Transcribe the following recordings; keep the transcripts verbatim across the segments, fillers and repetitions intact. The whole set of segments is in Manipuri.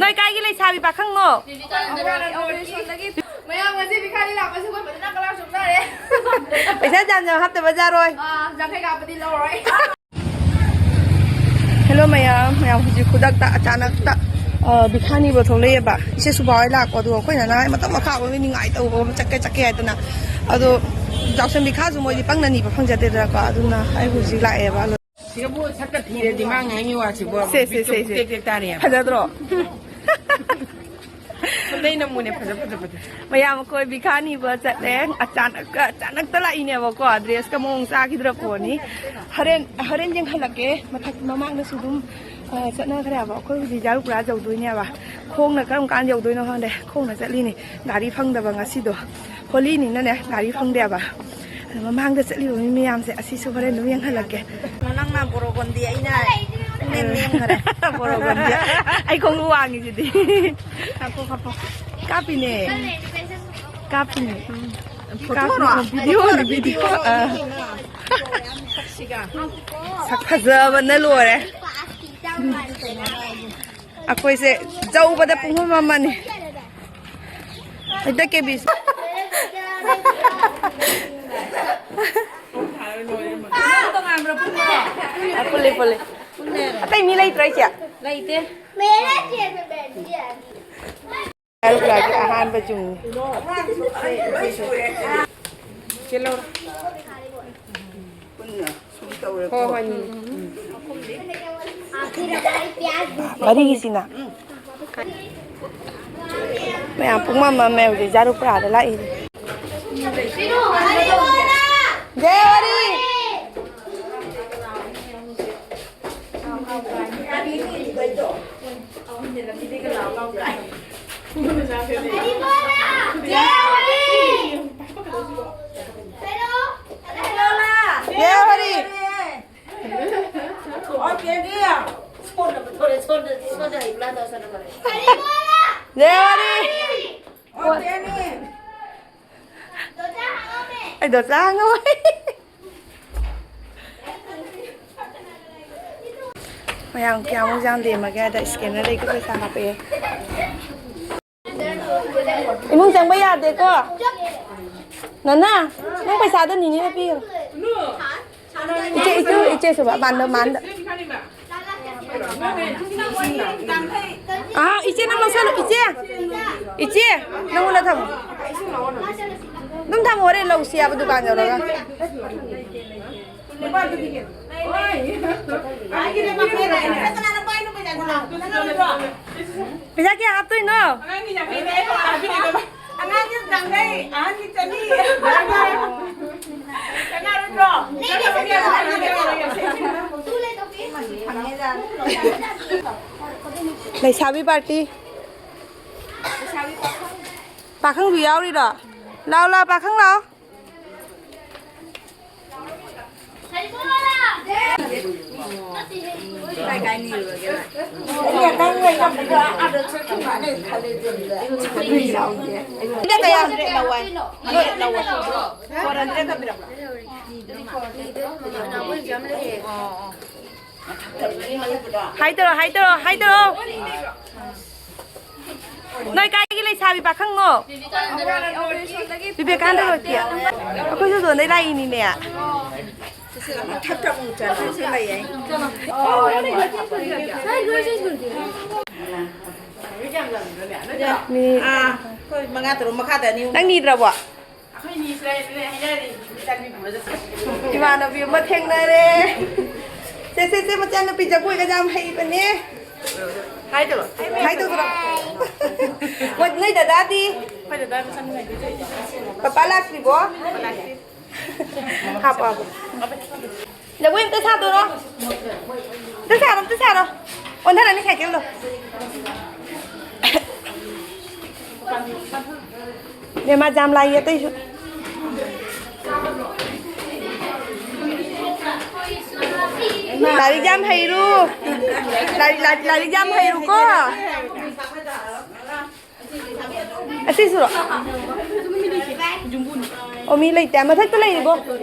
ꯂꯩꯀꯥꯏꯒꯤ ꯂꯩꯁꯥꯕꯤ ꯄꯥꯈꯪꯅꯣ? ꯃꯌꯥꯝ ꯉꯁꯤ ꯚꯤꯈꯥꯔꯤ ꯂꯥꯛꯄꯁꯦ ꯑꯩꯈꯣꯏ ꯐꯖꯅ ꯀꯂꯥꯔ ꯆꯣꯡꯊꯔꯦ꯫ ꯄꯩꯁꯥ ꯌꯥꯝ ꯌꯥꯝ ꯍꯥꯞꯇꯕ ꯌꯥꯔꯣꯏ꯫ ꯑꯥ, ꯌꯥꯡꯈꯩ ꯀꯥꯞꯄꯗꯤ ꯂꯧꯔꯣꯏ꯫ ꯍꯦꯜꯂꯣ ꯃꯌꯥꯝ, ꯃꯌꯥꯝ ꯍꯧꯖꯤꯛ ꯈꯨꯗꯛꯇ ꯑꯆꯥꯅꯛꯇ, ꯑ, ꯚꯤꯈꯥ ꯅꯤꯕ ꯊꯣꯛꯂꯛꯑꯦꯕ꯫ ꯏꯆꯦ ꯁꯨꯕꯥ ꯍꯣꯏ ꯂꯥꯛꯄ, ꯑꯗꯨꯒ ꯑꯩꯈꯣꯏ ꯅꯅꯥꯏ ꯃꯇꯝ ꯑꯈꯥꯕ ꯃꯤ ꯅꯤꯡꯉꯥꯏ ꯇꯧꯕ ꯑꯃ ꯆꯠꯀꯦ ꯆꯠꯀꯦ ꯍꯥꯏꯗꯅ꯫ ꯑꯗꯣ ꯌꯥꯎꯁꯪ ꯚꯤꯈꯥꯁꯨ ꯃꯣꯏꯗꯤ ꯄꯪꯅ ꯅꯤꯕ ꯐꯪꯖꯗꯦꯗꯅꯀꯣ, ꯑꯗꯨꯅ ꯑꯩ ꯍꯧꯖꯤꯛ ꯂꯥꯛꯑꯦꯕ꯫ ꯁꯤꯒꯕꯨ ꯁꯛꯀ ꯊꯤꯔꯗꯤ ꯃꯥ ꯉꯥꯡꯉꯤ ꯋꯥꯁꯤꯕꯨ ꯁꯦ, ꯁꯦ, ꯁꯦ, ꯕꯤꯠꯇꯨ ꯁꯦ꯫ ꯇꯦꯛ ꯇꯦꯛ ꯇꯥꯔꯦ꯫ ꯐꯖꯗ꯭ꯔꯣ? ꯁꯨꯝꯗꯩ ꯅꯃꯨꯅꯦ ꯐꯖ ꯐꯖꯕꯗꯣ꯫ ꯃꯌꯥꯝ ꯑꯩꯈꯣꯏ ꯚꯤꯈꯥ ꯅꯤꯕ ꯆꯠꯂꯦ꯫ ꯑꯆꯥꯅꯛꯀ, ꯑꯆꯥꯅꯛꯇ ꯂꯥꯛꯏꯅꯦꯕꯀꯣ꯫ ꯗ꯭ꯔꯦꯁꯀ ꯃꯑꯣꯡ ꯆꯥꯈꯤꯗ꯭ꯔ ꯄꯣꯠꯅꯤ꯫ ꯍꯣꯔꯦꯟ, ꯍꯣꯔꯦꯟ ꯌꯦꯡꯍꯜꯂꯛꯀꯦ꯫ ꯃꯊꯛ ꯃꯃꯥꯡꯗꯁꯨ ꯑꯗꯨꯝ, ꯑ, ꯆꯠꯅꯈ꯭ꯔꯦꯕ꯫ ꯑꯩꯈꯣꯏ ꯍꯧꯖꯤꯛ ꯖꯥꯔꯨꯄꯨꯔꯥ ꯌꯧꯗꯣꯏꯅꯦꯕ꯫ ꯈꯣꯡꯅ ꯀꯔꯝ ꯀꯥꯟꯗ ꯌꯧꯗꯣꯏꯅꯣ ꯈꯪꯗꯦ꯫ ꯈꯣꯡꯅ ꯆꯠꯂꯤꯅꯤ꯫ ꯒꯥꯔꯤ ꯐꯪꯗꯕ ꯉꯁꯤꯗꯣ꯫ ꯍꯣꯂꯤꯅꯤꯅꯅꯦ ꯒꯥꯔꯤ ꯐꯪꯗꯦꯕ꯫ ꯑꯗꯣ ꯃꯃꯥꯡꯗ ꯆꯠꯂꯤꯕ ꯃꯤ ꯃꯌꯥꯝꯁꯦ ꯑꯁꯤꯁꯨ ꯍꯣꯔꯦꯟ ꯑꯗꯨꯝ ꯌꯦꯡꯍꯜꯂꯛꯀꯦ꯫ ꯅꯪꯅ ꯕꯣꯔꯣꯒꯣꯟꯗꯤ ꯑꯩꯅ ꯄꯨꯡꯂꯦꯟ ꯂꯦꯟꯈꯔꯦ꯫ ꯕꯣꯔꯣꯒꯣꯟꯗꯤ꯫ ꯑꯩ ꯈꯣꯡꯎꯞ ꯋꯥꯡꯉꯤꯁꯤꯗꯤ꯫ ꯀꯥꯞꯄꯣ, ꯀꯥꯞꯄꯣ꯫ ꯀꯥꯞꯄꯤꯅꯦ꯫ ꯀꯥꯞꯄꯤꯅꯦ꯫ ꯐꯣꯇꯣꯔꯣ? ꯀꯥꯞꯄꯤꯅꯦ꯫ ꯚꯤꯗꯤꯑꯣꯅꯦ, ꯚꯤꯗꯤꯑꯣ꯫ ꯑꯥ꯫ ꯁꯛ ꯐꯖꯕꯅ ꯂꯣꯏꯔꯦ꯫ ꯑꯩꯈꯣꯏꯁꯦ ꯌꯧꯕꯗ ꯄꯨꯡ ꯑꯃ ꯑꯃꯅꯤ꯫ ꯍꯦꯛꯇ ꯀꯦꯕꯤꯁ꯫ ꯄꯨꯜꯂꯦ, ꯄꯨꯜꯂꯦ꯫ ꯑꯇꯩ ꯃꯤ ꯂꯩꯇ꯭ꯔꯣ, ꯏꯆꯦ? ꯂꯩꯇꯦ꯫ ꯂꯥꯏꯔꯤꯛꯀꯤ ꯑꯍꯥꯟꯕ ꯆꯨꯝꯃꯤ꯫ ꯆꯦ ꯂꯧꯔꯣ꯫ ꯍꯣꯏ, ꯍꯣꯏ꯫ ꯃꯔꯤꯒꯤꯁꯤꯅ꯫ ꯃꯌꯥꯝ ꯄꯨꯡꯃꯝ ꯃꯝꯃꯦ ꯍꯧꯖꯤꯛ ꯖꯥꯔꯨꯄꯨꯔꯥꯗ ꯂꯥꯛꯏꯁꯦ꯫ ꯖꯦꯋꯥꯔꯤ! ꯖꯦꯋꯥꯔꯤ! ꯖꯦꯋꯥꯔꯤ! ꯑꯩꯗꯣ ꯆꯥ ꯉꯝꯃꯣꯏ꯫ ꯃꯌꯥꯝ ꯀꯌꯥꯃꯨꯛ ꯌꯥꯝ ꯂꯦꯝꯃꯒꯦ ꯍꯥꯏꯗ ꯁ꯭ꯀꯦꯅꯔꯗ ꯑꯩꯈꯣꯏ ꯄꯩꯁꯥ ꯍꯥꯞꯄꯛꯑꯦ꯫ ꯏꯃꯨꯡ ꯆꯪꯕ ꯌꯥꯗꯦꯀꯣ꯫ ꯅꯅꯥ, ꯅꯪ ꯄꯩꯁꯥꯗꯣ ꯅꯤꯅꯦꯅ ꯄꯤꯈ꯭ꯔꯣ꯫ ꯏꯆꯦ, ꯏꯆꯦ, ꯏꯆꯦ ꯁꯨꯕ, ꯃꯥꯟꯗ, ꯃꯥꯟꯗ꯫ ꯑꯥ, ꯏꯆꯦ ꯅꯪ ꯂꯧꯁꯜꯂꯨ, ꯏꯆꯦ꯫ ꯏꯆꯦ, ꯅꯪꯉꯣꯟꯗ ꯊꯝꯃꯣ꯫ ꯑꯗꯨꯝ ꯊꯝꯃꯣ, ꯍꯣꯔꯦꯟ ꯂꯧꯁꯤ ꯍꯥꯏꯕ ꯗꯨꯀꯥꯟ ꯌꯧꯔꯒ꯫ ꯄꯩꯁꯥ ꯀꯌꯥ ꯍꯥꯞꯇꯣꯏꯅꯣ? ꯑꯉꯥꯡꯒꯤ ꯌꯥꯡꯈꯩ꯫ ꯑꯉꯥꯡꯒꯤ ꯆꯥꯝꯃꯔꯤ꯫ ꯂꯩꯁꯥꯕꯤ ꯄꯥꯔꯇꯤ꯫ ꯄꯥꯈꯪꯁꯨ ꯌꯥꯎꯔꯤꯔꯣ? ꯂꯥꯎ, ꯂꯥꯎ, ꯄꯥꯈꯪ ꯂꯥꯎ꯫ ꯍꯥꯏꯗꯔꯣ, ꯍꯥꯏꯗꯔꯣ, ꯍꯥꯏꯗꯔꯣ꯫ ꯅꯣꯏ ꯀꯥꯏꯒꯤ ꯂꯩꯁꯥꯕꯤ ꯄꯥꯈꯪꯅꯣ? ꯕꯤꯕꯦꯀꯥꯅꯟꯗ ꯔꯣꯗꯀꯤ꯫ ꯑꯩꯈꯣꯏꯁꯨ ꯑꯗꯣꯝꯗꯩ ꯂꯥꯛꯏꯅꯤꯅꯦ꯫ ꯃꯤ ꯑꯥ, ꯑꯩꯈꯣꯏ ꯃꯉꯥ ꯇꯔꯨꯛ ꯃꯈꯥꯗ ꯑꯅꯤ ꯑꯍꯨꯝ꯫ ꯅꯪ ꯅꯤꯗ꯭ꯔꯕꯣ? ꯏꯃꯥꯟꯅꯕꯤ ꯑꯃ ꯊꯦꯡꯅꯔꯦ꯫ ꯁꯦ, ꯁꯦ, ꯁꯦ, ꯃꯆꯥꯅꯨꯄꯤ ꯖꯒꯣꯏꯒ ꯌꯥꯝ ꯍꯩꯕꯅꯦ꯫ ꯍꯥꯏꯗꯧꯔꯣ? ꯍꯥꯏꯗꯧꯗ꯭ꯔꯣ? ꯃꯣꯏ, ꯅꯣꯏ ꯗꯗꯥꯗꯤ? ꯑꯩꯈꯣꯏ ꯗꯗꯥ ꯃꯆꯥꯅꯨꯄꯤ꯫ ꯄꯄꯥ ꯂꯥꯛꯇ꯭ꯔꯤꯕꯣ? ꯍꯥꯞꯄꯣ, ꯍꯥꯞꯄꯣ꯫ ꯖꯒꯣꯏ ꯑꯝꯇ ꯁꯥꯗꯣꯔꯣ꯫ ꯑꯝꯇ ꯁꯥꯔꯣ, ꯑꯝꯇ ꯁꯥꯔꯣ꯫ ꯑꯣꯟꯊꯔꯅꯤ ꯁꯥꯏꯀꯜꯗꯣ꯫ ꯕꯦꯝꯃ, ꯖꯥꯝ ꯂꯥꯏꯌꯦ ꯑꯇꯩꯁꯨ꯫ ꯂꯥꯏꯔꯤꯛ ꯌꯥꯝ ꯍꯩꯔꯨ꯫ ꯂꯥꯏꯔꯤꯛ, ꯂꯥꯏꯔꯤꯛ, ꯂꯥꯏꯔꯤꯛ ꯌꯥꯝ ꯍꯩꯔꯨꯀꯣ꯫ ꯑꯁꯤꯁꯨꯔꯣ? ꯑꯣ, ꯃꯤ ꯂꯩꯇꯦ꯫ ꯃꯊꯛꯇ ꯂꯩꯔꯤꯕꯣ?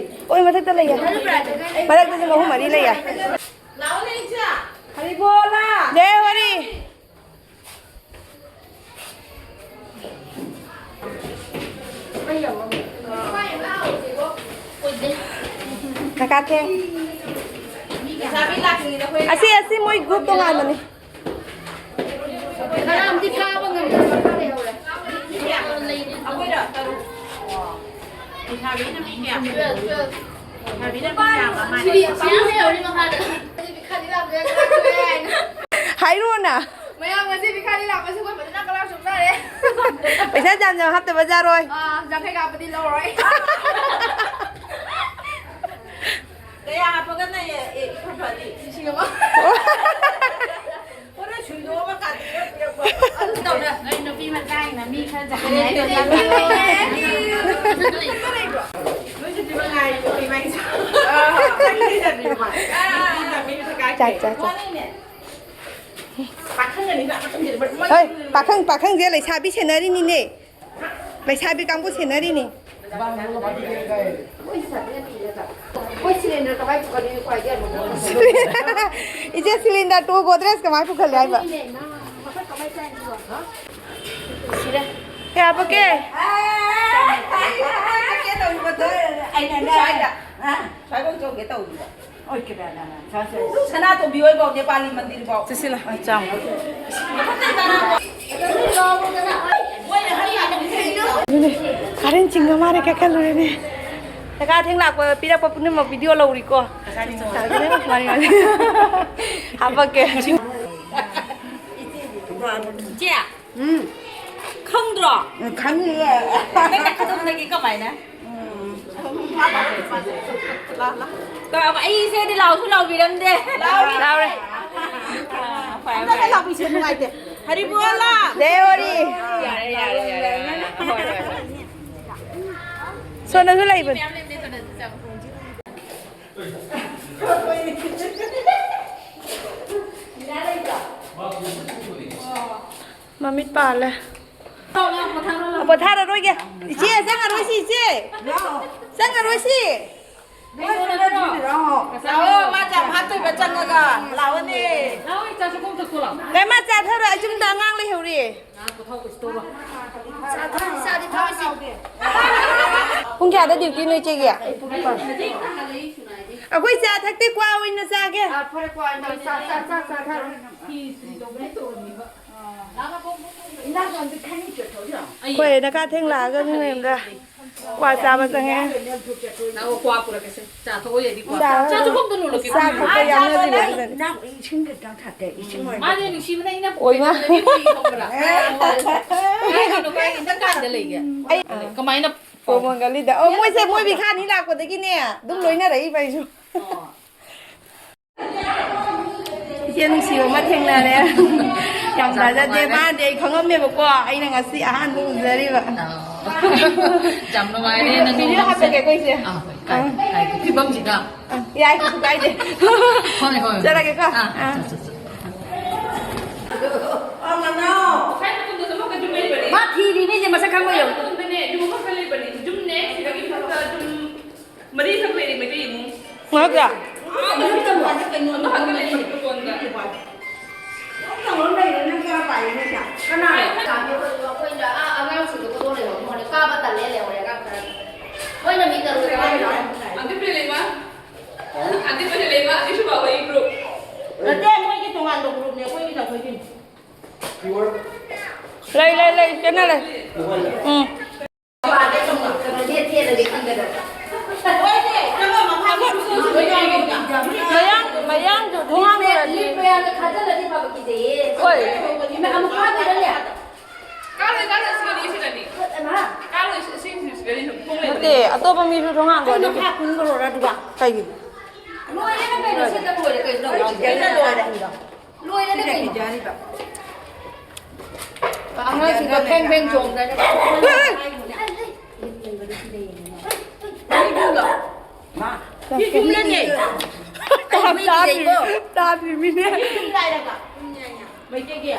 ꯑꯣꯏ, ꯃꯊꯛꯇ ꯂꯩꯌꯦ꯫ ꯃꯊꯛꯇꯁꯨ ꯃꯍꯨꯝ ꯃꯔꯤ ꯂꯩꯌꯦ꯫ ꯂꯥꯛꯑꯣꯅꯦ, ꯏꯆꯦ꯫ ꯍꯔꯤ ꯀꯥꯊꯦ꯫ ꯑꯁꯤ, ꯑꯁꯤ ꯃꯣꯏ group ꯇꯣꯉꯥꯟꯕꯅꯤ꯫ ꯀꯅꯥꯝꯗꯤ ꯀꯥꯕ ꯉꯝꯗꯕ ꯈꯔ ꯂꯩꯍꯧꯔꯦ꯫ ꯑꯩꯈꯣꯏꯔꯣ? ꯇꯔꯨꯛ꯫ ꯂꯩꯁꯥꯕꯤꯅ ꯃꯤ ꯀꯌꯥ? ꯂꯩꯁꯥꯕꯤꯅ ꯃꯤ ꯌꯥꯝꯕ ꯃꯥꯜꯂꯦ꯫ ꯁꯤꯗꯤ ꯃꯌꯥꯝ ꯂꯩꯍꯧꯔꯤ ꯃꯈꯥꯗ꯫ ꯍꯥꯏꯔꯣꯅ꯫ ꯃꯌꯥꯝ ꯉꯁꯤ ꯚꯤꯈꯥꯔꯤ ꯂꯥꯛꯄꯁꯦ ꯑꯩꯈꯣꯏ ꯐꯖꯅ ꯀꯂꯥꯎ ꯆꯣꯡꯊꯔꯦ꯫ ꯄꯩꯁꯥ ꯌꯥꯝ ꯌꯥꯝ ꯍꯥꯞꯇꯕ ꯌꯥꯔꯣꯏ꯫ ꯑꯥ, ꯌꯥꯡꯈꯩ ꯀꯥꯞꯄꯗꯤ ꯂꯧꯔꯣꯏ꯫ ꯀꯌꯥ ꯍꯥꯞꯄꯒꯅ, ꯑꯦ, ꯑꯦ, ꯏꯐ ꯐꯅꯤ? ꯂꯤꯁꯤꯡ ꯑꯃ꯫ ꯍꯣꯔꯦꯟ ꯁꯨꯏꯗꯣꯛꯑꯒ ꯀꯥꯟꯗ ꯄꯤꯔꯛꯄ꯫ ꯑꯗꯨ ꯇꯧꯔ, ꯅꯣꯏ ꯅꯨꯄꯤ ꯃꯆꯥꯒꯤꯅ ꯃꯤ ꯈꯔ ꯖꯒꯟ ꯍꯥꯏꯗꯣ ꯌꯥꯝ ꯂꯩꯕꯅꯦ꯫ ꯅꯣꯏꯁꯨ ꯄꯤꯕ ꯉꯥꯏꯔꯤꯕꯣ, ꯏꯃꯥ ꯏꯆꯥ? ꯆꯥꯛ, ꯆꯥꯛ, ꯆꯥꯛ꯫ ꯄꯥꯈꯪ ꯑꯅꯤꯅ ꯑꯃ ꯊꯝꯖꯤꯜꯂꯨ꯫ ꯍꯣꯏ, ꯄꯥꯈꯪ, ꯄꯥꯈꯪꯁꯦ ꯂꯩꯁꯥꯕꯤ ꯁꯦꯟꯅꯔꯤꯅꯤꯅꯦ꯫ ꯂꯩꯁꯥꯕꯤ ꯀꯥꯡꯕꯨ ꯁꯦꯟꯅꯔꯤꯅꯤ꯫ ꯑꯩꯈꯣꯏ cylinder ꯀꯃꯥꯏ ꯄꯨꯈꯠꯂꯤ? ꯈ꯭ꯋꯥꯏꯗꯒꯤ ꯑꯃꯨꯛ ꯏꯆꯦ, cylinder ꯇꯨ Godrej ꯀꯃꯥꯏ ꯄꯨꯈꯠꯂꯤ ꯍꯥꯏꯕ? ꯁꯤꯔꯦ꯫ ꯀꯌꯥ ꯍꯥꯞꯄꯛꯀꯦ? ꯑꯩꯅꯅꯦ, ꯁ꯭ꯋꯥꯏꯗ, ꯑ, ꯁ꯭ꯋꯥꯏꯐꯥꯎ ꯆꯧꯒꯦ ꯇꯧꯔꯤꯕ꯫ ꯁꯅꯥꯇꯣꯝꯕꯤ ꯍꯣꯏꯐꯥꯎ ꯅꯦꯄꯥꯂꯤ ꯃꯟꯗꯤꯔꯐꯥꯎ꯫ ꯆꯠꯁꯤꯜꯂꯣ꯫ ꯑꯗꯨꯅꯦ, ꯀꯥꯔꯦꯟ ꯆꯤꯡꯉ ꯃꯥꯜꯂꯦ, ꯀꯛꯈꯠꯂꯨꯔꯦꯅꯦ꯫ ꯆꯀꯥ ꯊꯦꯡ ꯂꯥꯛꯄ ꯄꯤꯔꯛꯄ ꯄꯨꯝꯅꯃꯛ video ꯂꯧꯔꯤꯀꯣ꯫ ꯃꯥꯅꯤ, ꯃꯥꯅꯤ꯫ ꯍꯥꯄꯛꯀꯦ꯫ ꯏꯆꯦ꯫ ꯎꯝ꯫ ꯈꯪꯗ꯭ꯔꯣ? ꯎꯝ, ꯈꯪꯉꯤꯌꯦ꯫ ꯅꯪꯅ ꯈꯪꯗꯣꯛꯅꯒꯦ ꯀꯃꯥꯏꯅ? ꯎꯝ꯫ ꯀ-, ꯑꯩ ꯏꯆꯦꯗꯤ ꯂꯥꯎꯁꯨ ꯂꯥꯎꯕꯤꯔꯝꯗꯦ꯫ ꯂꯥꯎꯔꯦ꯫ ꯑꯥ, ꯐꯔꯦ, ꯑꯝꯇꯒ ꯐꯔꯦ꯫ ꯂꯥꯎꯕꯤꯁꯦ ꯅꯨꯡꯉꯥꯏꯇꯦ꯫ ꯍꯔꯤꯕꯣꯂꯥ! ꯗꯦꯋꯥꯔꯤ! ꯌꯥꯔꯦ, ꯌꯥꯔꯦ, ꯌꯥꯔꯦ, ꯌꯥꯔꯦ꯫ ꯍꯣꯏ, ꯍꯣꯏ, ꯍꯣꯏ꯫ ꯁꯣꯝꯗꯁꯨ ꯂꯩꯕꯅꯤ꯫ ꯃꯃꯤꯠ ꯄꯥꯜꯂꯦ꯫ ꯄꯣꯊꯥꯔꯔꯣꯏꯒꯦ꯫ ꯏꯆꯦ, ꯆꯪꯉꯔꯣꯏꯁꯤ, ꯏꯆꯦ꯫ ꯆꯪꯉꯔꯣꯏꯁꯤ꯫ ꯂꯥꯛꯑꯣ, ꯃꯥ ꯆꯥ ꯍꯥꯞꯇꯣꯏꯕ ꯆꯪꯉꯒ꯫ ꯂꯥꯛꯑꯣꯅꯦ꯫ ꯀꯩ ꯃꯥ ꯆꯥ ꯊꯛꯑꯔꯣꯏ, ꯑꯩ ꯌꯨꯝꯗ ꯑꯉꯥꯡ ꯂꯩꯍꯧꯔꯤ꯫ ꯄꯨꯡ ꯀꯌꯥꯗ duty ꯅꯣ ꯏꯆꯦꯒꯤ? ꯑꯩꯈꯣꯏ ꯆꯥ ꯊꯛꯇꯦ, ꯀ꯭ꯋꯥ ꯑꯣꯏꯅ ꯆꯥꯒꯦ꯫ ꯑꯥ, ꯐꯔꯦ, ꯀ꯭ꯋꯥ ꯑꯣꯏꯅ ꯆꯥ, ꯆꯥ, ꯆꯥ, ꯆꯥ ꯊꯛꯑꯣ꯫ ꯐꯤ ꯏꯁꯇ꯭ꯔꯤ ꯇꯧꯕꯅꯦ ꯇꯧꯔꯝꯃꯤꯕ꯫ ꯏꯟꯖꯥꯡ ꯆꯥꯕꯗꯤ ꯈꯥꯏꯅꯤꯡ ꯆꯠꯊꯣꯛꯏꯔꯣ? ꯑꯩꯈꯣꯏ ꯅꯀꯥ ꯊꯦꯡ ꯂꯥꯛꯑꯒ ꯃꯤ ꯃꯌꯥꯝꯒ ꯀ꯭ꯋꯥ ꯆꯥꯕ ꯆꯪꯉꯦ꯫ ꯂꯥꯛꯑꯣ, ꯀ꯭ꯋꯥ ꯄꯨꯔꯛꯀꯦꯁꯦ꯫ ꯆꯥ ꯊꯛꯑꯣ ꯌꯥꯗꯤ ꯀ꯭ꯋꯥ꯫ ꯆꯥ ꯆꯥ ꯊꯛꯄ ꯌꯥꯎꯅꯗ꯭ꯔꯤꯕ ꯑꯗꯨꯅꯅꯦ꯫ ꯏꯅꯥꯎ, ꯏꯁꯤꯡ ꯈꯤꯇꯪ ꯊꯛꯀꯦ, ꯏꯁꯤꯡ ꯑꯣꯏꯅ ꯃꯥꯅꯦ, ꯊꯛꯀꯦ꯫ ꯅꯨꯡꯁꯤꯕꯅ ꯑꯩꯅ ꯑꯣꯏꯃꯥ꯫ ꯄꯨꯔꯛꯄꯗꯗꯤ ꯀꯔꯤ ꯈꯪꯕ꯭ꯔꯥ? ꯀꯥꯏꯗꯅꯣ, ꯀꯥꯏ, ꯏꯟꯗ ꯀꯥꯏꯗ ꯂꯩꯒꯦ? ꯑꯩ ꯀꯃꯥꯏꯅ ꯄ꯭ꯔꯣꯃꯣꯟꯒꯂꯤꯗ꯫ ꯑꯣ, ꯃꯣꯏꯁꯦ ꯃꯣꯏ ꯚꯤꯈꯥꯅꯤ ꯂꯥꯛꯄꯗꯒꯤꯅꯦ ꯑꯗꯨꯝ ꯂꯣꯏꯅꯔꯛꯏꯕ ꯑꯩꯁꯨ꯫ ꯑꯣ꯫ ꯏꯆꯦ ꯅꯨꯡꯁꯤꯕ ꯑꯃ ꯊꯦꯡꯅꯔꯦ꯫ ꯌꯥꯝ ꯊꯥꯖꯗꯦ꯫ ꯃꯥꯗꯤ ꯑꯩ ꯈꯪꯉꯝꯃꯦꯕꯀꯣ, ꯑꯩꯅ ꯉꯁꯤ ꯑꯍꯥꯟꯕ ꯎꯖꯔꯤꯕ꯫ ꯌꯥꯝ ꯅꯨꯡꯉꯥꯏꯔꯦ ꯅꯪ ꯚꯤꯗꯤꯑꯣ ꯍꯥꯞꯄꯒꯦꯀꯣ ꯏꯆꯦ꯫ ꯑꯥ, ꯍꯣꯏ, ꯀꯥꯏꯗꯦ, ꯀꯥꯏꯗꯦ꯫ ꯐꯤꯕꯝꯁꯤꯒ꯫ ꯑꯥ, ꯌꯥꯏ, ꯀꯩꯁꯨ ꯀꯥꯏꯗꯦ꯫ ꯍꯣꯏ, ꯍꯣꯏ, ꯍꯣꯏ꯫ ꯆꯠꯂꯒꯦꯀꯣ꯫ ꯑꯥ, ꯑꯥ꯫ ꯆꯠ, ꯆꯠ, ꯆꯠ꯫ ꯃꯥ ꯊꯤꯔꯤꯅꯤ, ꯏꯆꯦ, ꯃꯁꯛ ꯈꯪꯕ ꯌꯧ꯫ ꯃꯔꯤꯈꯛ ꯂꯩꯔꯤ ꯃꯩꯇꯩ ꯏꯃꯨꯡ꯫ ꯅꯠꯇ꯭ꯔꯥ? ꯑꯥ, ꯃꯅꯨꯡ ꯆꯪꯉꯣ꯫ ꯀꯩꯅꯣ ꯑꯃ ꯍꯪꯒ ꯂꯩ, ꯃꯇꯣꯟꯗ꯫ ꯀꯅꯥꯅꯣ? ꯑꯩꯈꯣꯏꯅ ꯑꯥ ꯑꯉꯥꯡꯁꯤꯡꯗꯣ ꯐꯣꯇꯣ ꯂꯩꯕ ꯃꯉꯣꯟꯗ ꯀꯥꯕ ꯇꯜꯂꯦ ꯂꯩꯍꯧꯔꯦ ꯑꯉꯥꯡ ꯈꯔ꯫ ꯃꯣꯏꯅ ꯃꯤ ꯇꯔꯨꯛ ꯀꯥꯕ ꯌꯥꯎꯔꯦ꯫ ꯑꯟꯇꯤ ꯄ꯭ꯔꯦꯂꯤꯃꯥ꯫ ꯑꯟꯇꯤ ꯄ꯭ꯔꯦꯂꯤꯃꯥ, ꯑꯟꯇꯤ ꯁꯨꯕꯥꯍꯣꯏ group꯫ ꯅꯠꯇꯦ, ꯃꯣꯏꯒꯤ ꯇꯣꯉꯥꯟꯕ groupꯅꯦ, ꯑꯩꯈꯣꯏꯒꯤꯅ ꯑꯩꯈꯣꯏꯒꯤꯅꯤ꯫ ꯂꯩ, ꯂꯩ, ꯂꯩ, ꯆꯦꯟꯅ ꯂꯩ꯫ ꯎꯝ꯫ ꯃꯌꯥꯡ, ꯃꯌꯥꯡꯗꯨ ꯊꯣꯡ ꯍꯥꯡꯗ꯭ꯔꯗꯤ꯫ ꯍꯣꯏ꯫ ꯀꯥꯔꯣꯏ, ꯀꯥꯔꯣꯏ, ꯁꯤꯗꯅꯤ, ꯁꯤꯗꯅꯤ꯫ ꯀꯥꯔꯣꯏ, ꯁꯤ, ꯁꯤ, ꯁꯤꯗꯅꯤ, ꯊꯣꯡ ꯂꯩꯕꯅꯤ꯫ ꯅꯠꯇꯦ, ꯑꯇꯣꯞꯄ ꯃꯤꯁꯨ ꯊꯣꯡ ꯍꯥꯡꯗ꯭ꯔꯗꯤ꯫ ꯀꯩꯒꯤ? ꯂꯣꯏꯔꯦꯅ ꯀꯩꯅꯣ, ꯁꯤꯗ ꯂꯣꯏꯔꯦ ꯀꯩꯅꯣ꯫ ꯂꯣꯏꯔꯦꯅ ꯀꯩꯅꯣ꯫ ꯑꯉꯥꯡꯁꯤꯡꯗꯣ ꯐꯦꯡ ꯐꯦꯡ ꯆꯣꯡꯗꯅ꯫ ꯃꯥ, ꯁꯤ ꯌꯨꯝꯗꯅꯦ꯫ ꯑꯩ ꯍꯨꯏ ꯀꯤꯖꯩꯀꯣ꯫ ꯇꯥꯗ꯭ꯔꯤ, ꯇꯥꯗ꯭ꯔꯤ ꯃꯤꯅꯦ꯫ ꯁꯤ ꯌꯨꯝ ꯂꯥꯏꯔꯕ꯫ ꯃꯩꯇꯩꯒꯤ꯫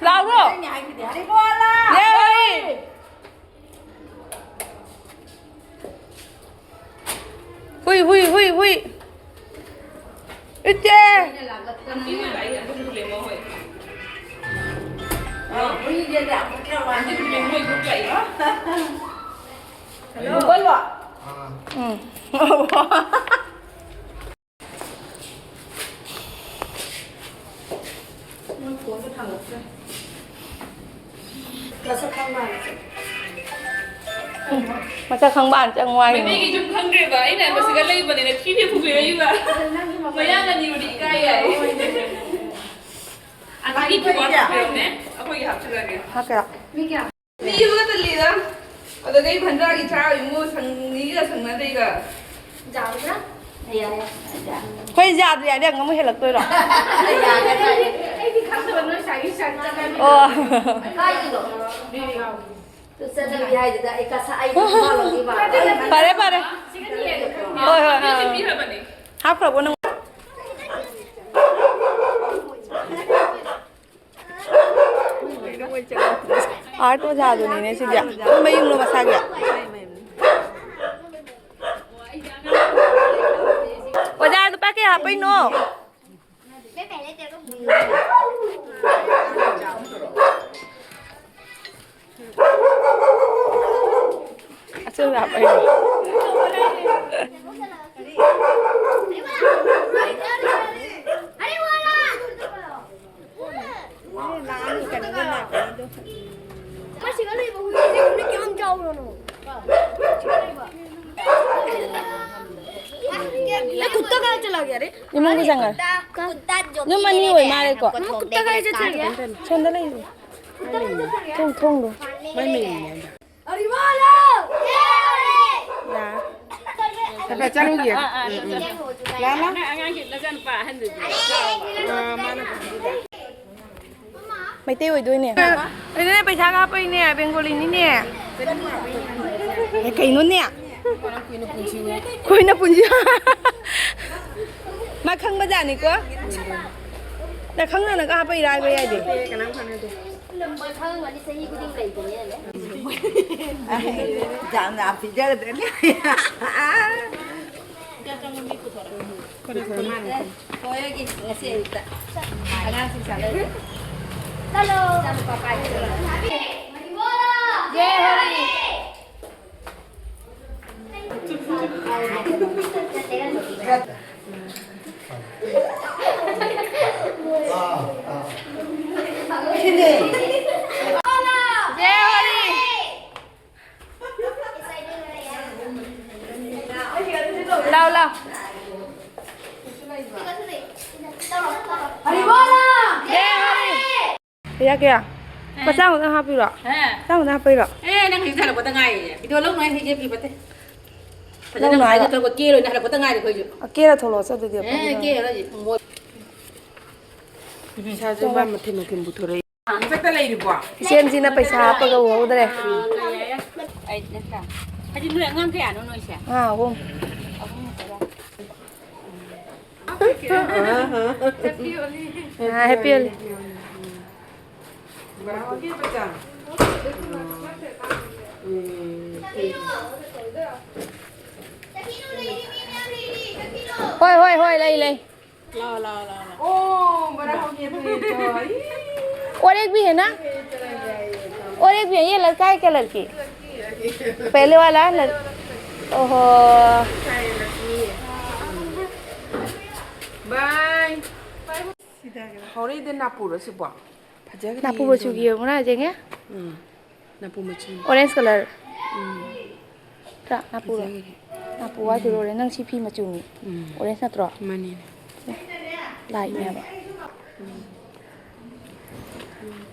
ꯂꯥꯎꯔꯣ꯫ ꯃꯩꯇꯩꯅꯦ ꯍꯥꯏꯁꯤꯗꯤ꯫ ꯍꯔꯤꯕꯣꯂꯥ! ꯌꯦ, ꯍꯔꯤ꯫ ꯍꯨꯏ, ꯍꯨꯏ, ꯍꯨꯏ, ꯍꯨꯏ꯫ ꯏꯆꯦ! ꯍꯜꯂꯣ꯫ ꯎꯝ꯫ ꯃꯁꯛ ꯈꯪꯕ ꯍꯥꯟꯅ ꯆꯪꯉꯨ ꯍꯥꯏꯅꯤ꯫ ꯃꯩꯇꯩꯒꯤ ꯌꯨꯝ ꯈꯪꯗ꯭ꯔꯦꯕ, ꯑꯩꯅ ꯃꯁꯤꯗ ꯂꯩꯕꯅꯤꯅ ꯊꯤꯗꯦ ꯄꯨꯕꯤꯔꯛꯏꯕ꯫ ꯃꯌꯥꯡ ꯑꯅꯤꯕꯨꯗꯤ ꯏꯀꯥꯏ ꯌꯥꯏ꯫ ꯑꯗꯒꯤ ꯊꯨꯕꯥ ꯊꯣꯛꯄꯤꯔꯝꯃꯦ, ꯑꯩꯈꯣꯏꯒꯤ ꯍꯥꯞꯆꯤꯜꯂꯒꯦ꯫ ꯍꯥꯞꯀꯦꯔꯥ? ꯃꯤ ꯑꯃꯒ ꯇꯜꯂꯤꯗ꯫ ꯑꯗꯨꯗꯩ ꯚꯟꯗ꯭ꯔꯥꯒꯤ ꯆꯥꯔ ꯏꯃꯨꯡ ꯁꯪꯅꯤꯒ ꯁꯪꯅꯗꯦꯒ꯫ ꯌꯥꯒꯗ꯭ꯔꯥ? ꯌꯥꯏ, ꯌꯥꯏ, ꯌꯥꯏ꯫ ꯑꯩꯈꯣꯏ ꯌꯥꯗ꯭ꯔꯤ ꯍꯥꯏꯗꯤ ꯑꯃꯨꯛ ꯍꯦꯜꯂꯛꯇꯣꯏꯔꯣ? ꯌꯥꯒꯗ꯭ꯔꯥ? ꯑꯩꯗꯤ ꯈꯪꯗꯕ ꯅꯣꯏ ꯁꯥꯏꯒꯤ ꯁꯥꯏ ꯆꯠꯂꯅꯤ꯫ ꯑꯣ꯫ ꯀꯥꯏꯗꯅꯣ? ꯆꯠꯅꯕꯤ ꯍꯥꯏꯗꯨꯗ ꯑꯩ ꯀꯁꯥ-, ꯑꯩ ꯃꯥꯜꯂꯝꯅꯤ ꯃꯥꯜꯂꯝꯅꯤ꯫ ꯐꯔꯦ, ꯐꯔꯦ꯫ ꯁꯤꯒꯗꯤ ꯌꯥꯏ꯫ ꯍꯣꯏ, ꯍꯣꯏ, ꯍꯣꯏ꯫ ꯄꯤꯔꯕꯅꯦ꯫ ꯍꯥꯞꯈ꯭ꯔꯕꯣ ꯅꯪ? ꯑꯥꯔꯠ ꯑꯣꯖꯥꯗꯨꯅꯤꯅꯦ ꯁꯤꯗꯤ꯫ ꯃꯌꯨꯝꯂꯣ ꯃꯁꯥꯒꯤ? ꯑꯣꯖꯥ, ꯂꯨꯄꯥ ꯀꯌꯥ ꯍꯥꯞꯄꯩꯅꯣ? ꯑꯆꯨꯝ ꯌꯥꯝ ꯐꯩ꯫ ꯃꯁꯤꯒ ꯂꯩꯕ ꯍꯨꯏꯁꯦ ꯌꯦꯡꯉꯨꯅꯦ, ꯀꯌꯥꯝ ꯆꯥꯎꯔꯕꯅꯣ꯫ ꯅꯪ ꯀꯨꯠꯇ ꯀꯥꯏ ꯆꯠꯂꯒꯦ? ꯑꯔꯦ, ꯏꯃꯨꯡꯗ ꯆꯪꯉꯦ꯫ ꯀꯨꯠꯇ, ꯀꯨꯠꯇ ꯌꯨꯝ ꯑꯅꯤ ꯑꯣꯏ ꯃꯥꯜꯂꯦꯀꯣ꯫ ꯅꯪ ꯀꯨꯠꯇ ꯀꯥꯏ ꯆꯠꯈ꯭ꯔꯒꯦ? ꯁꯣꯝꯗ ꯂꯩ꯫ ꯀꯨꯠꯇ ꯀꯥꯏ ꯆꯠꯈ꯭ꯔꯒꯦ? ꯊꯣꯡ, ꯊꯣꯡꯗꯣ꯫ ꯃꯩ ꯃꯩ꯫ ꯌꯥ꯫ ꯈꯔ ꯈꯔ ꯆꯠꯂꯨꯒꯦ꯫ ꯑꯥ, ꯑꯥ, ꯎꯝ, ꯎꯝ꯫ ꯆꯠꯂꯨ꯫ ꯂꯥꯛꯑꯣ, ꯂꯥꯛꯑꯣ꯫ ꯑꯉꯥꯡꯒꯤ ꯅꯆꯥꯅꯨꯄꯥ ꯑꯍꯟꯗꯨꯗꯤ꯫ ꯑꯥ, ꯃꯥꯅ ꯄꯨꯕꯤꯕ꯫ ꯃꯩꯇꯩ ꯑꯣꯏꯗꯣꯏꯅꯦ꯫ ꯑꯗꯨꯅꯦ ꯄꯩꯁꯥ ꯀꯥꯞꯄꯩꯅꯦ, ꯕꯦꯡꯒꯣꯂꯤꯅꯤꯅꯦ꯫ ꯑꯦ, ꯀꯩꯅꯣꯅꯦ? ꯀꯨꯏꯅ ꯄꯨꯟꯁꯤ꯫ ꯃꯥ ꯈꯪꯕꯖꯥꯠꯅꯤꯀꯣ꯫ ꯅ ꯈꯪꯅꯅ ꯀꯥꯞꯄꯩ ꯔꯥꯏꯕ ꯌꯥꯏꯗꯤ꯫ ꯀꯅꯥꯝ ꯈꯪꯅꯗꯦ꯫ ꯃꯣꯏ ꯈꯪꯉꯝꯒꯅꯤ, ꯆꯍꯤ ꯈꯨꯗꯤꯡ ꯂꯩꯕꯅꯦꯅꯅꯦ꯫ ꯌꯥꯝꯅ ꯄꯤꯖꯒꯗ꯭ꯔꯅꯦ꯫ ꯍꯣꯏ, ꯉꯁꯤ ꯑꯌꯨꯛꯇ ꯑꯉꯥꯡꯁꯤꯡ ꯆꯥꯟꯅꯔꯤ꯫ ꯆꯠꯂꯣ꯫ ꯏꯆꯥꯅꯨꯄꯥ ꯄꯥꯏꯒꯗꯕ꯫ ꯌꯦ, ꯍꯣꯏ꯫ ꯀꯌꯥ, ꯀꯌꯥ? ꯃꯆꯥ ꯑꯃꯗꯪ ꯍꯥꯞꯄꯤꯔꯣ? ꯍꯥ? ꯃꯆꯥ ꯑꯃꯗꯪ ꯍꯥꯞꯄꯤꯔꯣ? ꯑꯦ, ꯅꯪ ꯍꯧꯖꯤꯛ ꯍꯜꯂꯛꯄꯗ ꯉꯥꯏꯔꯤꯌꯦ꯫ ꯚꯤꯗꯤꯑꯣ ꯂꯧꯅꯨ ꯍꯥꯏꯅ ꯍꯥꯏꯖꯕꯤꯕꯗꯤ꯫ ꯐꯖꯅ ꯂꯧꯅꯨ ꯉꯁꯥꯏ ꯍꯥꯏꯕ꯫ ꯅꯠꯇ꯭ꯔꯒ ꯀꯦꯔꯣꯏꯅ ꯍꯜꯂꯛꯄꯗ ꯉꯥꯏꯔꯤ ꯑꯩꯈꯣꯏꯁꯨ꯫ ꯑ, ꯀꯦꯔ ꯊꯣꯛꯂꯛꯑꯣꯁꯦ ꯑꯗꯨꯗꯤ, ꯑꯦ, ꯑꯩꯈꯣꯏꯒꯤꯗꯣ꯫ ꯀꯦꯔꯣꯏ ꯍꯧꯖꯤꯛ꯫ ꯃꯣꯏ ꯄꯩꯁꯥꯁꯦ ꯃꯥ ꯃꯊꯦꯜ ꯃꯊꯦꯜ ꯄꯨꯊꯣꯔꯛꯏ꯫ ꯃꯊꯛꯇ ꯂꯩꯔꯤꯕꯣ? ꯏꯆꯦꯝꯁꯤꯅ ꯄꯩꯁꯥ ꯍꯥꯞꯄꯒ ꯎꯍꯧꯗ꯭ꯔꯦ꯫ ꯑꯥ, ꯀꯩ ꯍꯥꯏꯔꯦ? ꯑꯩ ꯅꯠꯇ꯭ꯔꯥ? ꯍꯥꯏꯗꯤ ꯅꯣꯏ ꯑꯉꯥꯡ ꯀꯌꯥꯅꯣ ꯅꯣꯏꯁꯦ? ꯑꯉꯥꯡ ꯑꯍꯨꯝ꯫ ꯑꯍꯨꯝ ꯅꯠꯇ꯭ꯔꯥ? ꯑꯥ, ꯍꯦꯄꯤ ꯍꯣꯂꯤ꯫ ꯍꯣꯏ, ꯍꯣꯏ, ꯍꯣꯏ, ꯂꯩ, ꯂꯩ꯫ लाओ, लाओ, लाओ, लाओ। ओ, बड़ा हो गया तू, ये तो। और एक भी है ना? और एक भी है, ये लड़का है क्या लड़की? पहले वाला है लड़-, ओहो। बाय। ꯍꯧꯔꯛꯏꯗ ꯅꯥꯄꯨꯔꯣ ꯁꯤꯕꯣ? ꯐꯖꯈ꯭ꯔꯦ ꯅꯥꯄꯨ ꯃꯆꯨꯒꯤ ꯌꯦꯡꯉꯣꯅꯦ꯫ ꯌꯦꯡꯉꯨꯔꯥ, ꯌꯦꯡꯉꯦ? ꯎꯝ, ꯅꯥꯄꯨ ꯃꯆꯨ꯫ Orange colour꯫ ꯎꯝ꯫ ꯅꯠꯇ꯭ꯔꯥ? ꯅꯥꯄꯨꯔꯣ? ꯐꯖꯈ꯭ꯔꯦ꯫ ꯅꯥꯄꯨ white ꯎꯝ꯫ ꯑꯣꯏꯔꯦ꯫ ꯅꯪ ꯁꯤ ꯐꯤ ꯃꯆꯨꯅꯤ꯫ ꯎꯝ꯫ Orange ꯅꯠꯇ꯭ꯔꯣ? ꯃꯥꯅꯤꯅꯦ꯫ ꯂꯥꯏꯅꯦꯕ꯫ ꯎꯝ꯫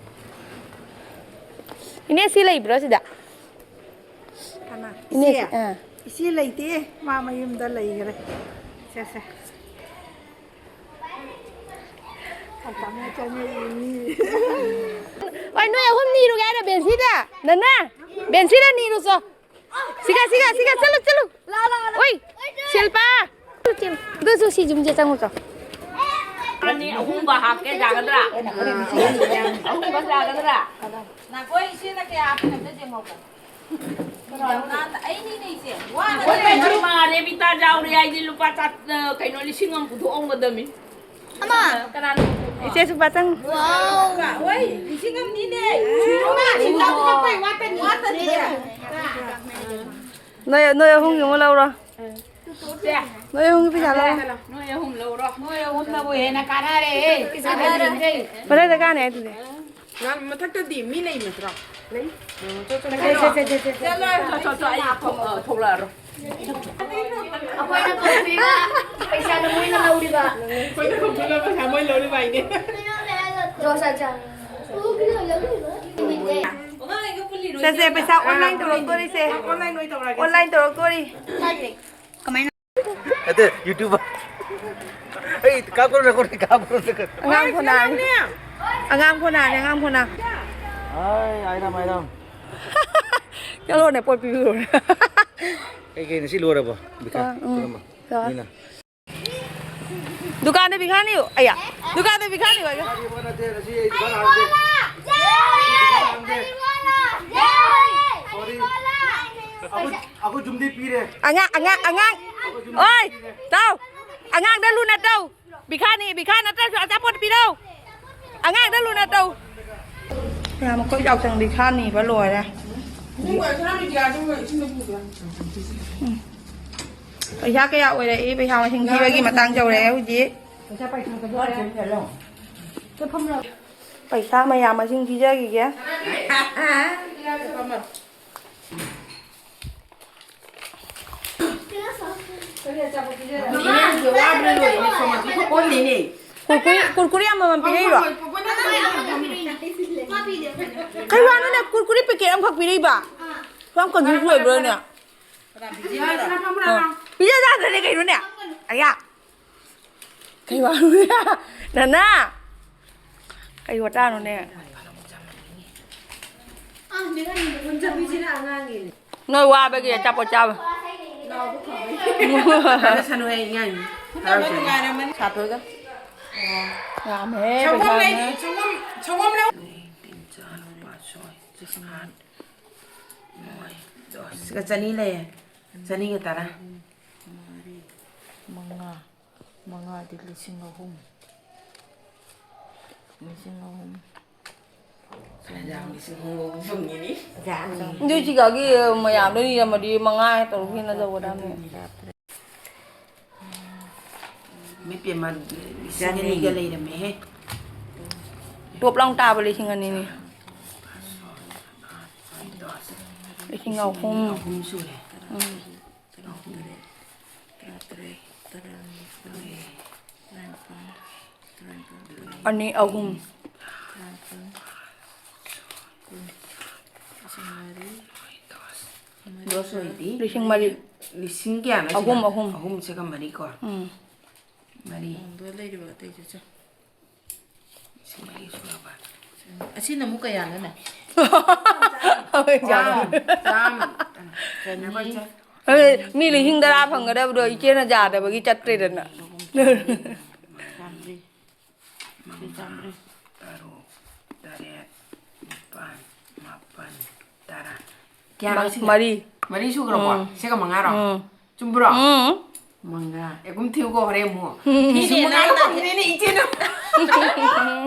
ꯏꯅꯦ, ꯁꯤ ꯂꯩꯕ꯭ꯔꯣ ꯁꯤꯗ? ꯀꯅꯥ? ꯏꯅꯦ, ꯏꯆꯦ? ꯑꯥ꯫ ꯏꯆꯦ ꯂꯩꯇꯦ, ꯃꯥ ꯃꯌꯨꯝꯗ ꯂꯩꯈ꯭ꯔꯦ꯫ ꯁꯦ, ꯁꯦ꯫ ꯇꯥꯃꯣ ꯆꯪꯉꯛꯏ ꯃꯤ꯫ ꯍꯣꯏ, ꯅꯣꯏ ꯑꯍꯨꯝ ꯅꯤꯔꯨꯒꯦ ꯍꯥꯏꯔꯣ ꯕꯦꯟꯁꯤꯗ? ꯅꯅꯥ? ꯕꯦꯟꯁꯤꯗ ꯅꯤꯔꯨꯆꯣ꯫ ꯁꯤꯒ, ꯁꯤꯒ, ꯁꯤꯒ, ꯆꯠꯂꯨ, ꯆꯠꯂꯨ꯫ ꯂꯥ, ꯂꯥ, ꯂꯥ꯫ ꯑꯣꯏ, ꯁꯤꯜꯄꯥ꯫ ꯆꯠꯂꯨ, ꯆꯠꯂꯨ꯫ ꯑꯗꯨꯁꯨ ꯁꯤ ꯌꯨꯝꯁꯦ ꯆꯪꯉꯨꯆꯣ꯫ ꯑꯅꯤ ꯑꯍꯨꯝꯒ ꯍꯥꯞꯀꯦ ꯌꯥꯒꯗ꯭ꯔꯥ? ꯑꯍꯨꯝꯒ ꯌꯥꯒꯗ꯭ꯔꯥ? ꯅꯥꯈꯣꯏ ꯏꯆꯦꯅ ꯀꯌꯥ ꯍꯥꯞꯄꯤꯅꯣ ꯑꯝꯇ ꯌꯦꯡꯍꯧꯒꯦ꯫ ꯑꯩꯅꯤꯅꯦ ꯏꯆꯦ꯫ ꯋꯥ ꯑꯩꯈꯣꯏ ꯃꯔꯨꯞ ꯃꯉꯥ ꯔꯦꯕꯤꯇꯥ ꯌꯥꯎꯔꯦ ꯍꯥꯏꯗꯤ ꯂꯨꯄꯥ ꯆꯥ-, ꯀꯩꯅꯣ, ꯂꯤꯁꯤꯡ ꯑꯃ ꯄꯨꯊꯣꯛꯑꯝꯒꯗꯕꯅꯤ꯫ ꯑꯃ꯫ ꯀꯅꯥꯅꯣ? ꯏꯆꯦꯁꯨ ꯄꯥꯆꯪ꯫ ꯋꯥꯎ꯫ ꯍꯣꯏ, ꯂꯤꯁꯤꯡ ꯑꯃꯅꯤꯅꯦ꯫ ꯂꯤꯁꯤꯡ ꯑꯃ꯫ ꯅꯣꯏ, ꯅꯣꯏ ꯑꯍꯨꯝꯒꯤ ꯑꯃꯨꯛ ꯂꯧꯔꯣ꯫ ꯅꯣꯏ ꯑꯍꯨꯝꯒꯤ ꯄꯩꯁꯥ ꯂꯧꯔꯣ꯫ ꯅꯣꯏ ꯑꯍꯨꯝ ꯂꯧꯔꯣ꯫ ꯅꯣꯏ ꯑꯍꯨꯝꯅꯕꯨ ꯍꯦꯟꯅ ꯀꯥꯟꯅꯔꯦꯍꯦ꯫ ꯀꯥꯟꯅꯔꯦ꯫ ꯀꯗꯥꯏꯗ ꯀꯥꯟꯅꯩ ꯑꯗꯨꯗꯤ? ꯅꯪ ꯃꯊꯛꯇꯗꯤ ꯃꯤ ꯂꯩ ꯅꯠꯇ꯭ꯔꯣ? ꯂꯩ꯫ ꯑꯣ, ꯆꯣ, ꯆꯣ, ꯆꯠꯂꯣ, ꯆꯠꯂꯣ, ꯆꯠꯂꯣ, ꯑꯩ ꯊꯣꯛ-, ꯑ, ꯊꯣꯛꯂꯛꯑꯔꯣꯏ꯫ ꯑꯩꯈꯣꯏꯅ ꯀꯧꯕꯤꯕ ꯄꯩꯁꯥꯅ ꯃꯣꯏꯅ ꯂꯧꯔꯤꯕ꯫ ꯑꯩꯈꯣꯏꯅ ꯀꯧꯕꯤꯕ ꯄꯩꯁꯥ ꯃꯣꯏ ꯂꯧꯔꯤꯕ ꯍꯥꯏꯅꯦ꯫ ꯖꯣꯁ ꯑꯆꯥ꯫ ꯁꯦ, ꯁꯦ, ꯄꯩꯁꯥ online ꯇꯧꯔꯛꯇꯣꯔꯤꯁꯦ꯫ Online ꯑꯣꯏ ꯇꯧꯔꯒꯦ꯫ Online ꯇꯧꯔꯛꯇꯣꯔꯤ꯫ ꯀꯃꯥꯏꯅ? ꯅꯠꯇꯦ, YouTuber꯫ ꯑꯩ ꯀꯥꯞꯀꯅꯨ, ꯀꯥꯞꯀꯅꯨ꯫ ꯑꯉꯥꯡ ꯐꯣꯅꯥꯅꯤ꯫ ꯑꯉꯥꯡ ꯐꯣꯅꯥꯅꯤ, ꯑꯉꯥꯡ ꯐꯣꯅꯥ꯫ ꯑꯥꯏ, ꯑꯥꯏꯔꯝ, ꯑꯥꯏꯔꯝ꯫ ꯆꯠꯂꯣꯅꯦ, ꯄꯣꯠ ꯄꯤꯕꯤꯔꯨꯔꯣ꯫ ꯀꯩ ꯀꯩꯅꯣ ꯁꯤ ꯂꯣꯏꯔꯕꯣ? ꯕꯤꯀꯥ, ꯑꯥ, ꯎꯝ꯫ ꯀꯔꯝꯕ? ꯂꯣꯏꯔꯦ꯫ ꯃꯤꯅ꯫ ꯗꯨꯀꯥꯟꯗ ꯕꯤꯈꯥꯅꯤ꯫ ꯑꯌꯥ꯫ ꯗꯨꯀꯥꯟꯗ ꯕꯤꯈꯥꯅꯤ ꯑꯣꯏꯒ꯫ ꯅꯠꯇꯦ, ꯅꯠꯇꯦ, ꯁꯤ ꯑꯩ ꯗꯨꯀꯥꯟ ꯍꯥꯡꯗꯦ꯫ ꯗꯨꯀꯥꯟ ꯍꯥꯡꯗꯦ꯫ Sorry꯫ ꯑꯩꯈꯣꯏ, ꯑꯩꯈꯣꯏ ꯌꯨꯝꯗꯤ ꯄꯤꯔꯦ꯫ ꯑꯉꯥꯡ, ꯑꯉꯥꯡ, ꯑꯉꯥꯡ꯫ ꯑꯣꯏ, ꯇꯥꯎ꯫ ꯑꯉꯥꯡꯗ ꯂꯨꯅ ꯇꯧ꯫ ꯕꯤꯈꯥꯅꯤ, ꯕꯤꯈꯥ ꯅꯠꯇ꯭ꯔꯁꯨ ꯑꯆꯥꯄꯣꯠ ꯄꯤꯔꯧ꯫ ꯑꯉꯥꯡꯗ ꯂꯨꯅ ꯇꯧ꯫ ꯃꯌꯥꯝ ꯑꯩꯈꯣꯏ ꯌꯥꯎꯁꯪ ꯕꯤꯈꯥꯅꯤꯕ ꯂꯣꯏꯔꯦ꯫ ꯎꯝ꯫ ꯄꯩꯁꯥ ꯀꯌꯥ ꯑꯣꯏꯔꯛꯏ? ꯄꯩꯁꯥ ꯃꯁꯤꯡ ꯊꯤꯕꯒꯤ ꯃꯇꯥꯡ ꯌꯧꯔꯛꯑꯦ ꯍꯧꯖꯤꯛ꯫ ꯄꯩꯁꯥ ꯃꯌꯥꯝ ꯃꯁꯤꯡ ꯊꯤꯖꯈꯤꯒꯦ꯫ ꯀꯨꯔꯀꯨꯔꯤ, ꯀꯨꯔꯀꯨꯔꯤ ꯑꯃꯃꯝ ꯄꯤꯔꯛꯏꯔꯣ? ꯀꯩ ꯋꯥꯅꯣꯅꯦ? ꯀꯨꯔꯀꯨꯔꯤ packet ꯑꯃꯈꯛ ꯄꯤꯔꯛꯏꯕ? ꯌꯥꯝ confuse ꯑꯣꯏꯕ꯭ꯔꯣꯅꯦ? ꯑ, ꯄꯤꯖ ꯌꯥꯗ꯭ꯔꯅꯦ ꯀꯩꯅꯣꯅꯦ? ꯑꯌꯥ! ꯀꯩ ꯋꯥꯅꯣꯅꯦ? ꯅꯅꯥ! ꯀꯩ ꯋꯥꯇꯥꯅꯣꯅꯦ? ꯅꯣꯏ ꯋꯥꯕꯒꯤ ꯑꯆꯥꯄꯣꯠ ꯆꯥꯕ꯫ ꯍꯥꯏꯔꯁꯅꯨꯍꯦ, ꯏꯉꯥꯏ꯫ ꯍꯔꯥꯎꯁꯅꯨ꯫ ꯁꯥꯇꯣꯏꯒ꯫ ꯌꯥꯝꯃꯦꯍꯦ, ꯁꯪꯒꯣꯝ ꯄꯩꯁꯥꯅꯦ꯫ ꯂꯩ, ꯁꯪꯒꯣꯝ, ꯁꯪꯒꯣꯝ ꯂꯧ꯫ ꯁꯤꯒ ꯆꯅꯤ ꯂꯩꯌꯦ꯫ ꯆꯅꯤꯒ ꯇꯔꯥ꯫ ꯃꯔꯤ, ꯃꯉꯥ, ꯃꯉꯥꯗꯤ ꯂꯤꯁꯤꯡ ꯑꯍꯨꯝ꯫ ꯂꯤꯁꯤꯡ ꯑꯍꯨꯝ꯫ ꯐꯅꯌꯥꯝ ꯂꯤꯁꯤꯡ ꯑꯍꯨꯝ ꯐꯪꯉꯤꯅꯤ꯫ ꯑꯗꯨ ꯁꯤꯒꯒꯤ ꯃꯌꯥꯝꯗꯣ ꯏꯔꯝꯃꯗꯤ ꯃꯉꯥ ꯇꯔꯨꯛ ꯍꯦꯟꯅ ꯂꯧꯒꯗꯕꯅꯦ꯫ ꯃꯤ ꯄꯦꯝꯃ, ꯂꯤꯁꯤꯡ ꯑꯅꯤꯒ ꯂꯩꯔꯝꯃꯦꯍꯦ꯫ ꯇꯣꯞ ꯂꯥꯎ ꯇꯥꯕ ꯂꯤꯁꯤꯡ ꯑꯅꯤꯅꯤ꯫ ꯂꯤꯁꯤꯡ ꯑꯍꯨꯝ꯫ ꯑꯍꯨꯝ ꯁꯨꯔꯦ꯫ ꯎꯝ꯫ ꯑꯅꯤ, ꯑꯍꯨꯝ꯫ ꯂꯤꯁꯤꯡ ꯃꯔꯤ꯫ ꯂꯤꯁꯤꯡ ꯀꯌꯥꯅꯣ ꯁꯤꯗ? ꯑꯍꯨꯝ, ꯑꯍꯨꯝ꯫ ꯑꯍꯨꯝꯁꯤꯒ ꯃꯔꯤꯀꯣ? ꯎꯝ꯫ ꯃꯔꯤ꯫ ꯂꯩꯔꯤꯕ ꯑꯇꯩꯗꯨꯁꯨ꯫ ꯂꯤꯁꯤꯡ ꯃꯔꯤ ꯁꯨꯔꯕ? ꯑꯁꯤꯅ ꯑꯃꯨꯛ ꯀꯌꯥꯅꯣꯅꯦ? ꯆꯥꯝ-, ꯆꯥꯝ-, ꯀꯩꯅꯣ ꯆꯅꯤ꯫ ꯑꯦ, ꯃꯤ ꯂꯤꯁꯤꯡ ꯇꯔꯥ ꯐꯪꯒꯗꯕꯗꯣ ꯏꯆꯦꯅ ꯌꯥꯗꯕꯒꯤ ꯆꯠꯇ꯭ꯔꯦꯗꯅ꯫ ꯆꯥꯝꯃꯔꯤ꯫ ꯃꯉꯥ, ꯆꯥꯝꯃꯔꯤ꯫ ꯇꯔꯨꯛ, ꯇꯔꯦꯠ, ꯅꯤꯄꯥꯜ, ꯃꯥꯄꯜ, ꯇꯔꯥ꯫ ꯀꯌꯥꯅꯣ ꯃ-, ꯁꯤꯒ? ꯃꯔꯤ꯫ ꯃꯔꯤ ꯁꯨꯈ꯭ꯔꯕꯣ? ꯎꯝ꯫ ꯁꯤꯒ ꯃꯉꯥꯔꯣ? ꯎꯝ꯫ ꯆꯨꯝꯕ꯭ꯔꯣ? ꯎꯝ꯫ ꯃꯉꯥ꯫ ꯑꯦ, ꯀꯨꯝ ꯊꯤꯌꯨꯀꯣ, ꯍꯣꯔꯦꯟ ꯑꯃꯨꯛ꯫ ꯎꯝ꯫ ꯐꯤꯁꯨ ꯊꯤꯔꯦ ꯃꯉꯥ ꯅꯪꯅ꯫ ꯐꯪꯗꯦꯅꯦ, ꯏꯆꯦꯅ꯫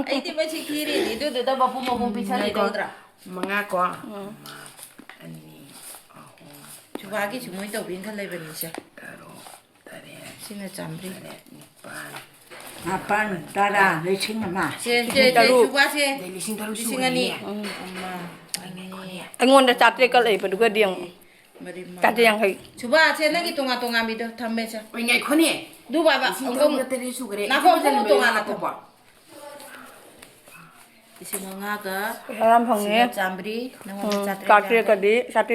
ꯑꯩꯗꯤ ꯃꯁꯤ ꯊꯤꯔꯤꯅꯤ, ꯑꯗꯨꯗꯨꯗ ꯃꯄꯨꯝ ꯃꯄꯨꯝ ꯄꯤꯁꯜꯂꯤꯗꯧꯗ꯭ꯔꯥ? ꯃꯉꯥ ꯀꯣ? ꯎꯝ꯫ ꯑꯃ, ꯑꯅꯤ, ꯑꯍꯨꯝ, ꯁꯨꯕꯥꯒꯤꯁꯨ ꯃꯣꯏ ꯇꯧꯕꯤꯅ ꯈꯜ ꯂꯩꯕꯅꯤꯁꯦ꯫ ꯇꯔꯨꯛ, ꯇꯔꯦꯠ, ꯁꯤꯅ ꯆꯥꯝꯃꯔꯤ꯫ ꯇꯔꯦꯠ, ꯅꯤꯄꯥꯜ, ꯃꯥꯄꯜ, ꯇꯔꯥ, ꯂꯤꯁꯤꯡ ꯑꯃ꯫ ꯁꯦ, ꯁꯦ, ꯁꯦ, ꯇꯔꯨꯛ꯫ ꯁꯨꯕꯥꯁꯦ꯫ ꯑꯗꯩ ꯂꯤꯁꯤꯡ ꯇꯔꯨꯛ ꯂꯤꯁꯤꯡ ꯑꯅꯤ꯫ ꯁꯨꯔꯤꯅꯦ꯫ ꯎꯝ, ꯑꯃ, ꯑꯅꯤ, ꯑꯩꯉꯣꯟꯗ ꯆꯥꯇ꯭ꯔꯦꯠꯀ ꯂꯩꯕꯗꯨꯒꯗꯤ ꯑꯃꯨꯛ꯫ ꯃꯔꯤ, ꯃꯉꯥ꯫ ꯆꯥꯇ꯭ꯔꯦꯠ ꯌꯥꯡꯈꯩ꯫ ꯁꯨꯕꯥꯁꯦ, ꯅꯪꯒꯤ ꯇꯣꯉꯥꯟ ꯇꯣꯉꯥꯟꯕꯤꯗꯣ ꯊꯝꯃꯦꯁꯦ꯫ ꯑꯣꯏ, ꯉꯥꯏꯈꯣꯅꯦ꯫ ꯑꯗꯨ ꯕꯥꯕꯥ, ꯂꯤꯁꯤꯡ ꯇꯔꯨꯛꯀ ꯇꯔꯦꯠ ꯁꯨꯈ꯭ꯔꯦ꯫ ꯉꯥꯏꯈꯣ, ꯏꯆꯦ ꯃꯆꯜ ꯑꯃꯨꯛ ꯇꯣꯉꯥꯟꯅ ꯂꯩꯕ ꯊꯝꯃꯣ꯫ ꯂꯤꯁꯤꯡ ꯃꯉꯥꯒ ꯄꯩꯁꯥ ꯌꯥꯝ ꯐꯪꯉꯦ꯫ ꯁꯤꯒ ꯆꯥꯝꯃꯔꯤ, ꯅꯪꯉꯣꯟꯗ ꯎꯝ, ꯆꯥꯇ꯭ꯔꯦꯠ ꯌꯥꯡꯈꯩ꯫ ꯆꯥꯇ꯭ꯔꯦꯠꯀꯗꯤ, ꯆꯥꯇ꯭ꯔꯦꯠ